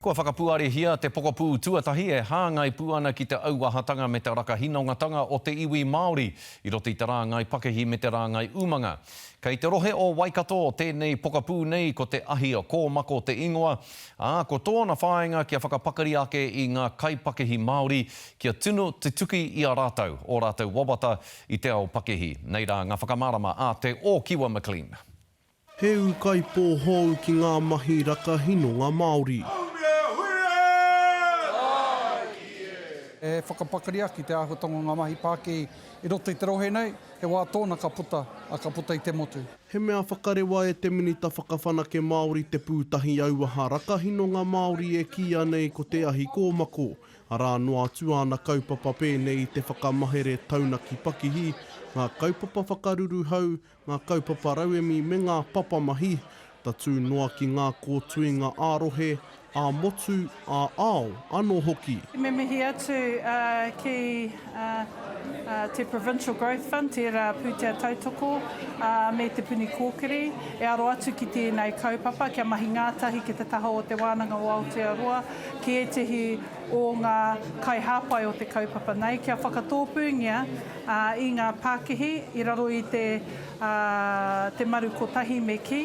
Kua whakapuarehia te pokapū tuatahi e hāngai pū ana ki te auahatanga me te rakahinongatanga o te iwi Māori i roto i te rāngai pakihi me te rāngai umanga. Kei te rohe o Waikato tēnei pokapū nei ko te Ahi Kōmako te ingoa, ā, ko tōna whāinga kia whakapakari ake i ngā kaipakihi Māori kia tino tutuki i a rātou ō rātou wawata i te ao pakihi. Nei rā ngā whakamārama a Te Ōkiwa McLean. He ūkaipō hou ki ngā mahi rakahinonga Māori. E whakapakari ake te āhuatanga o ngā mahi pākī i roto i te rohe nei, he wā tōna ka puta, ā, ka puta i te motu. He mea whakarewa e te Minita Whakawhanake Māori te pūtahi auaha rakahinonga Māori e kīia nei ko Te Ahi Kōmako, arā noa atu āna kaupapa pēnei i te whakamahere taunaki pakihi, ngā kaupapa whakaruruhau, ngā kaupapa rauemi me ngā papamahi, tatū noa ki ngā kōtuinga ā-rohe, ā-motu, ā-ao anō hoki. Me mihi atu ki te Provincial Growth Fund, tērā pūtea tautoko, me Te Puni Kōkiri, e aro atu ki tēnei kaupapa kia mahi ngātahi ki te taha o Te Wānanga o Aotearoa, ki ētehi o ngā kaihāpai o te kaupapa nei, kia whakatōpūngia i ngā pākihi i raro i te, te maru kotahi me kī,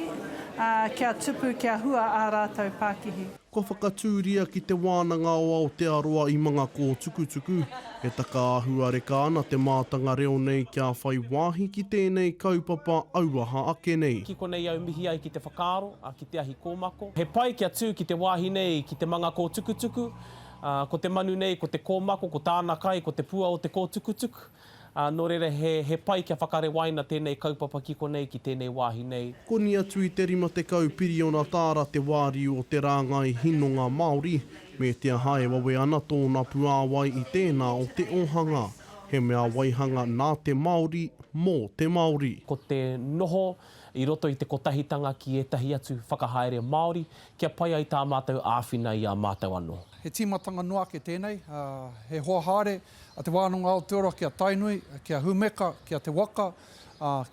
kia tupu, kia hua ā rātou pākihi. Kua whakatūria ki Te Wānanga o Aotearoa i Mangakōtukutuku, e takaāhuareka ana te mātanga reo nei kia whai wāhi ki tēnei kaupapa auaha ake nei. Ki konei au mihi ai ki te whakaaro, ki te ahi kōmako. He pai kia tū ki te wāhi nei, ki te Mangakōtukutuku, Ā, ko te manu nei, ko te kōmako, ko tāna kai, ko te pua o te kōtukutuku. Ā, nō reira, he, he pai kia whakarewaina tēnei kaupapa ki konei, ki tēnei wāhi nei. Koni atu i te 50 piriona tāra te wāriu o te rāngai hinonga Māori, me te aha e wawe ana tōna puāwai i tēnā o te ōhanga. He mea waihanga nā te Māori, mō te Māori. Ko te noho i roto i te kotahitanga ki ētahi atu whakahaere Māori, kia pai ai tā mātou āwhina i a mātou anō. He tīmatanga noa ake tēnei, he hoa haere a Te Wānanga Aotearoa ki a Tainui, ki a Humeka, ki a Te Waka,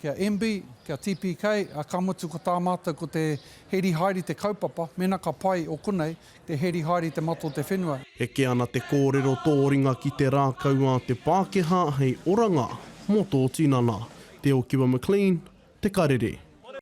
ki a MB, ki a TPK, ka mutu ko tā mātou ko te heri haere i te kaupapa, mēnā ka pai o konei, te heri haere i te mata o te whenua. Heke ana te kōrero tō ringa ki te rākau a te Pākehā hei oranga mō tō tinana. Te Okiwa McLean, Te Karere.